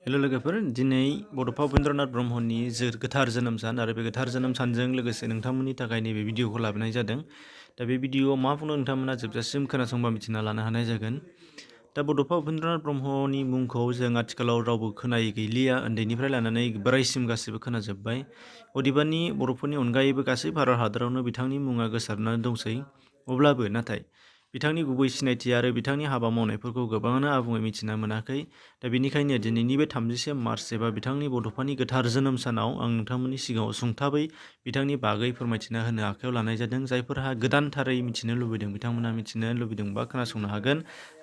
हेल' लोगोफोर, दिनै बड'फा उपेन्द्र नाथ ब्रह्मनि गोथार जोनोम सान आरो बे गोथार जोनोम सानजों लोगोसे नोंथांमोननि थाखाय नैबे भिडिअखौ लाबोनाय जादों। दा बे भिडिअआव मा बुंदों नोंथांमोना जोबजासिम खोनासंबा मिथिना लानो हानाय जागोन। दा बड'फा उपेन्द्र नाथ ब्रह्मनि मुंखौ जों आथिखालाव रावबो खोनायै गैलिया, उन्दैनिफ्राय लानानै बोरायसिम गासैबो खोनाजोब्बाय। अदेबानि बर'फोरनि अनगायैबो गासै भारत हादरावनो बिथांनि मुङा गोसारनानै दंसै। अब्लाबो नाथाय बिथांनि गुबै सिनायथि आरो बिथांनि हाबा मावनायफोरखौ गोबाङानो आबुङै मिथिना मोनाखै। दा बेनिखायनो दिनैनि बे 31 मार्च एबा बिथांनि बड'फानि गोथार जोनोम सानाव आं नोंथांमोननि सिगाङाव सुंथाबै बिथांनि बागै फोरमायथिना होनो आखायाव लानाय जादों। जायफोरहा गोदानथारै मिथिनो लुबैदों बिथांमोनहा मिथिनो लुबैदोंबा खोनासंनो हागोन,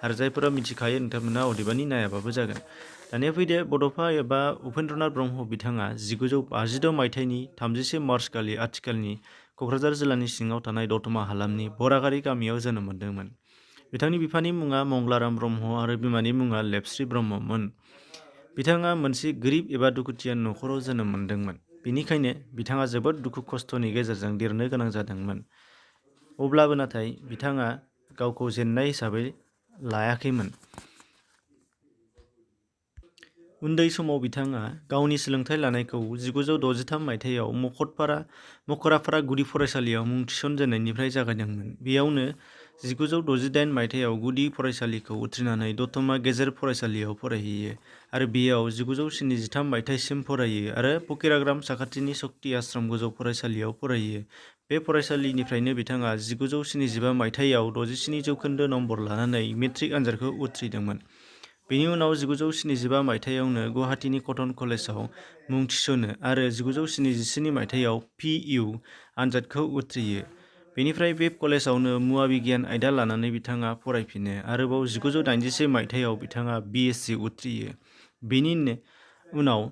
आरो जायफोरा मिथिखायो नोंथांमोना अदेबानि नायाबाबो जागोन। दानिया फैदो, बड'फा एबा उपेन्द्र नाथ ब्रह्म बिथाङा 1956 मायथाइनि 31 मार्च खालि आथिखालनि क'क्राझार जिल्लानि सिङाव थानाय दतमा हालामनि बरागारि गामियाव जोनोम मोन्दोंमोन। बिथांनि बिफानि मुङा मंगलाराम ब्रह्म आरो बिमानि मुङा लेपस्रि ब्रह्ममोन। बिथाङा मोनसे गोरिब एबा दुखुथिया न'खराव जोनोम मोन्दोंमोन। बेनिखायनो बिथाङा जोबोद दुखु खस्थ'नि गेजेरजों देरनो गोनां जादोंमोन। अब्लाबो नाथाय बिथाङा गावखौ जेननाय हिसाबै लायाखैमोन। उन्दै समाव बिथाङा गावनि सोलोंथाइ लानायखौ 1963 मायथाइयाव मकरापारा गुदि फरायसालियाव मुं थिसनजेननायनिफ्राय जागायदोंमोन। बेयावनो 1968 मायथाइयाव गुदि फरायसालिखौ उथ्रिनानै दतमा गेजेर फरायसालियाव फरायहैयो आरो बेयाव 1973 मायथाइसिम फरायो आरो फकिराग्राम साखाथिनि शक्ति आश्रम गोजौ फरायसालियाव फरायो। बे फरायसालिनिफ्रायनो बिथाङा 1975 मायथाइयाव 67 जौखोन्दो नम्बर लानानै मेट्रिक आनजादखौ उथ्रिदोंमोन। बेनि उनाव 1975 मायथाइयावनो गुवाहाटीनि कटन कलेजाव मुं थिसनो आरो 1977 मायथाइयाव PU आनजादखौ उथ्रियो। बेनिफ्राय बे कलेजावनो मुवा बिगियान आयदा लानानै बिथाङा फरायफिनो। आरोबाव 1981 मायथाइयाव बिथाङा BSc उथ्रियो। बेनि उनाव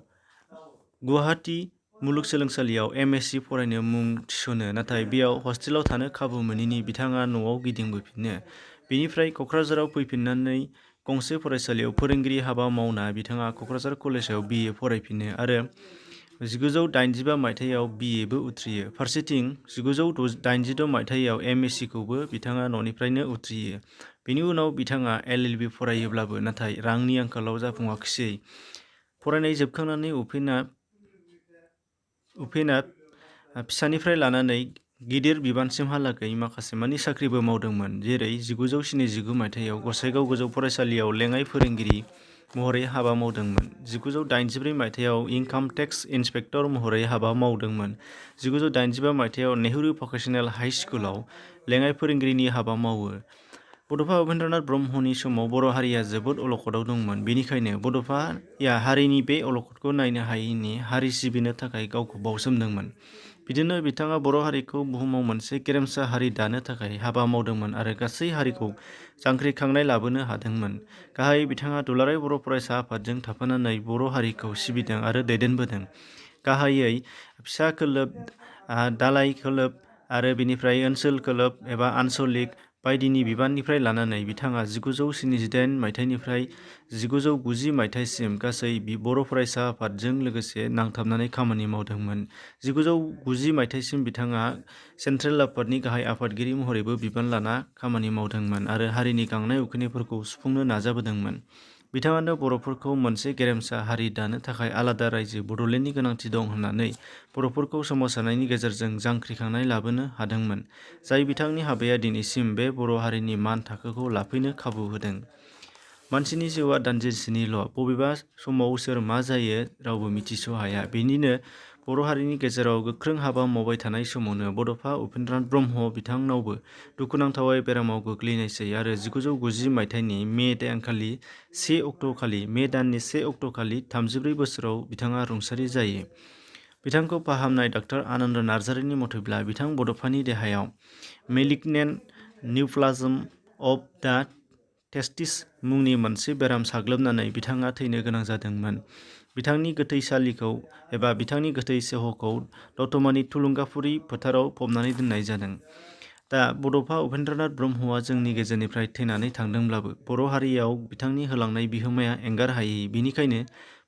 गुवाहाटी मुलुगसोलोंसालियाव MSc फरायनो मुं थिसनो, नाथाय बेयाव हस्टेलाव थानो खाबु मोनैनि बिथाङा न'आव गिदिंबोफिनो। बेनिफ्राय क'क्राझाराव फैफिननानै गंसे फरायसालियाव फोरोंगिरि हाबा मावना बिथाङा क'क्राझार कलेजाव BA फरायफिनो आरो 1985 मायथाइयाव BAबो उथ्रियो। फारसेथिं 1986 मायथाइयाव MSc खौबो बिथाङा न'निफ्रायनो उथ्रियो। बेनि उनाव बिथाङा LLB फरायोब्लाबो नाथाय रांनि आंखालाव जाफुङाखिसै। फरायनाय जोबखांनानै उपेना फिसानिफ्राय लानानै गिदिर बिबानसिमहालागै माखासेमानि साख्रिबो मावदोंमोन, जेरै 1979 मायथाइयाव गसाइगाव गोजौ फरायसालियाव लेङाइ फोरोंगिरि महरै हाबा मावदोंमोन। 1984 मायथाइयाव इंकाम टेक्स इन्सपेक्टर महरै हाबा मावदोंमोन। 1985 मायथाइयाव नेहरू भकेसनेल हाइ स्कुलाव लेङाइ फोरोंगिरिनि हाबा मावो। बड'फा उपेन्द्र नाथ ब्रह्मनि समाव बर' हारिया जोबोद अलखदाव दंमोन। बेनिखायनो बड'फाया हारिनि बे अलखदखौ नायनो हायैनि हारि सिबिनो थाखाय गावखौ बावसोमदोंमोन। बिदिनो बिथाङा बर' हारिखौ बुहुमाव मोनसे गेरेमसा हारि दानो थाखाय हाबा मावदोंमोन आरो गासै हारिखौ जांख्रिखांनाय लाबोनो हादोंमोन। गाहायै बिथाङा दुलाराय बर' फरायसा आफादजों थाफानानै बर' हारिखौ सिबिदों आरो दैदेनबोदों। गाहायै फिसा खोलोब, दालाइ खोलोब आरो बेनिफ्राय ओनसोल खोलोब एबा आन्सलिक बायदिनि बिबाननिफ्राय लानानै बिथाङा 1978 मायथाइनिफ्राय 1990 मायथाइसिम गासै बर' फरायसा आफादजों लोगोसे नांथाबनानै खामानि मावदोंमोन। 1990 मायथाइसिम बिथाङा सेन्ट्रेल आफादनि गाहाय आफादगिरि महरैबो बिबान लाना खामानि मावदोंमोन आरो हारिनि गांनाय उखैनायफोरखौ सुफुंनो नाजाबोदोंमोन। बिथाङानो बर'फोरखौ मोनसे गेरेमसा हारि दानो थाखाय आलादा रायजो बड'लेण्डनि गोनांथि दं होननानै बर'फोरखौ सोमावसारनायनि गेजेरजों जांख्रिखांनाय लाबोनो हादोंमोन, जाय बिथांनि हाबाया दिनैसिम बे बर' हारिनि मान थाखोखौ लाफैनो खाबु होदों। मानसिनि जिउआ दानदिसेनिल', बबेबा समाव सोर मा जायो रावबो मिथिस' हाया। बेनिनो बर' हारिनि गेजेराव गोख्रों हाबा मावबाय थानाय समावनो बड'फा उपेन्द्र नाथ ब्रह्म बिथांनावबो दुखुनांथावै बेरामाव गोग्लैनायसै आरो 1990 मायथाइनि मे दाननि 1 अक्ट'खालि 34 बोसोराव बिथाङा रुंसारि जायो। बिथांखौ फाहामनाय डाक्टर आनन्द नार्जारिनि मथैब्ला बिथां बड'फानि देहायाव मेलिगनेन्ट निउप्लाज्म अफ दा टेस्टिस मुंनि मोनसे बेराम साग्लोबनानै बिथाङा थैनो गोनां जादोंमोन। बिथांनि बिथांनि गोथै सह'खौ दतमानि थुलुंगाफुरि फोथाराव फबनानै दोननाय जादों। दा बड'फा उपेन्द्र नाथ ब्रह्मआ जोंनि गेजेरनिफ्राय थैनानै थांदोंब्लाबो बर' हारियाव बिथांनि होलांनाय बिहोमाया एंगारहायै। बेनिखायनो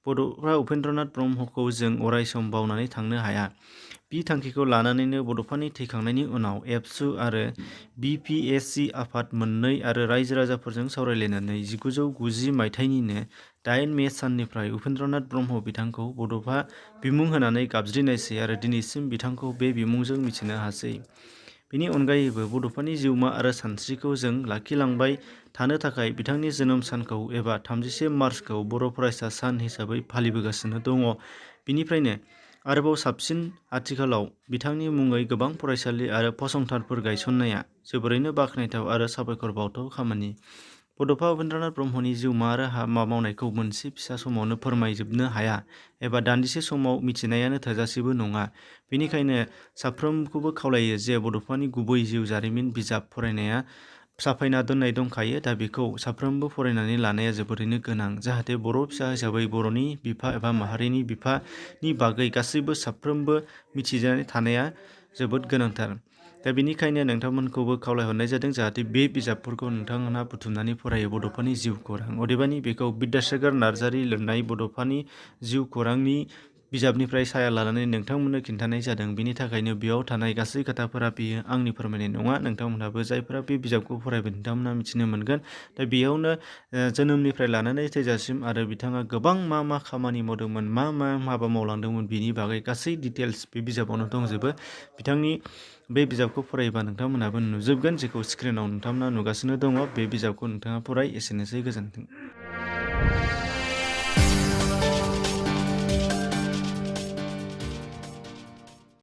बड'फा उपेन्द्र नाथ ब्रह्मखौ जों अरायसम बावनानै थांनो हाया। बि थांखिखौ लानानैनो बड'फानि थैखांनायनि उनाव एबसु आरो BPSC आफाद मोननै आरो रायजो राजाफोरजों सावरायलायनानै 1990 मायथाइनिनो 8 मे साननिफ्राय उपेन्द्र नाथ ब्रह्म बिथांखौ बड'फा बिमुं होनानै गाबज्रिनायसै आरो दिनैसिम बिथांखौ बे बिमुंजों मिथिनो हासै। बेनि अनगायैबो बड'फानि जिउमा आरो सानस्रिखौ जों लाखिलांबाय थानो थाखाय बिथांनि जोनोम सानखौ एबा 31 मार्चखौ बर' फरायसा सान हिसाबै फालिबोगासिनो दङ। बिनिफ्रायनो आरोबाव साबसिन आथिखालाव बिथांनि मुङै गोबां फरायसालि आरो फसंथानफोर गायसननाया जोबोरैनो बाख्नायथाव आरो साबायखर बावथाव खामानि। बड'फा उपेन्द्र नाथ ब्रह्मनि जिउमा आरो हाबा मावनायखौ मोनसे फिसा समावनो फोरमायजोबनो हाया एबा दान्दिसे समाव मिथिनायानो थोजासेबो नङा। बेनिखायनो साफ्रोमखौबो खावलायो जे बड'फानि गुबै जिउ जारिमिन बिजाब फरायनाया साफायना दोननाय दंखायो, दा बेखौ साफ्रोमबो फरायनानै लानाया जोबोरैनो गोनां, जाहाथे बर' फिसा हिसाबै बर'नि बिफा एबा माहारिनि बिफानि बागै गासैबो साफ्रोमबो मिथिजानाय थानाया जोबोद गोनांथार। दा बेनिखायनो नोंथांमोनखौबो खावलायहरनाय जादों जाहाथे बे बिजाबफोरखौ नोंथांमोनहा बुथुमनानै फरायो बड'फानि जिउ खौरां। अदेबानि बेखौ बिद्यासागर नार्जारि लिरनाय बड'फानि जिउ खौरांनि बिजाबनिफ्राय साया लानानै नोंथांमोननो खिन्थानाय जादों। बेनि थाखायनो बेयाव थानाय गासै खोथाफोरा बेयो आंनि फोरमायनाय नङा। नोंथांमोनहाबो जायफोरा बे बिजाबखौ फरायबाय नोंथांमोनहा मिथिनो मोनगोन। दा बेयावनो जोनोमनिफ्राय लानानै थैजासिम आरो बिथाङा गोबां मा मा खामानि मावदोंमोन, मा मा हाबा मावलांदोंमोन, बिनि बागै गासै डिटेल्स बे बिजाबावनो दंजोबो। बिथांनि बे बिजाबखौ फरायोबा नोंथांमोनहाबो नुजोबगोन, जेखौ स्क्रिनाव नोंथांमोनहा नुगासिनो दङ। बे बिजाबखौ नोंथाङा फराय। एसेनोसै, गोजोन्थों।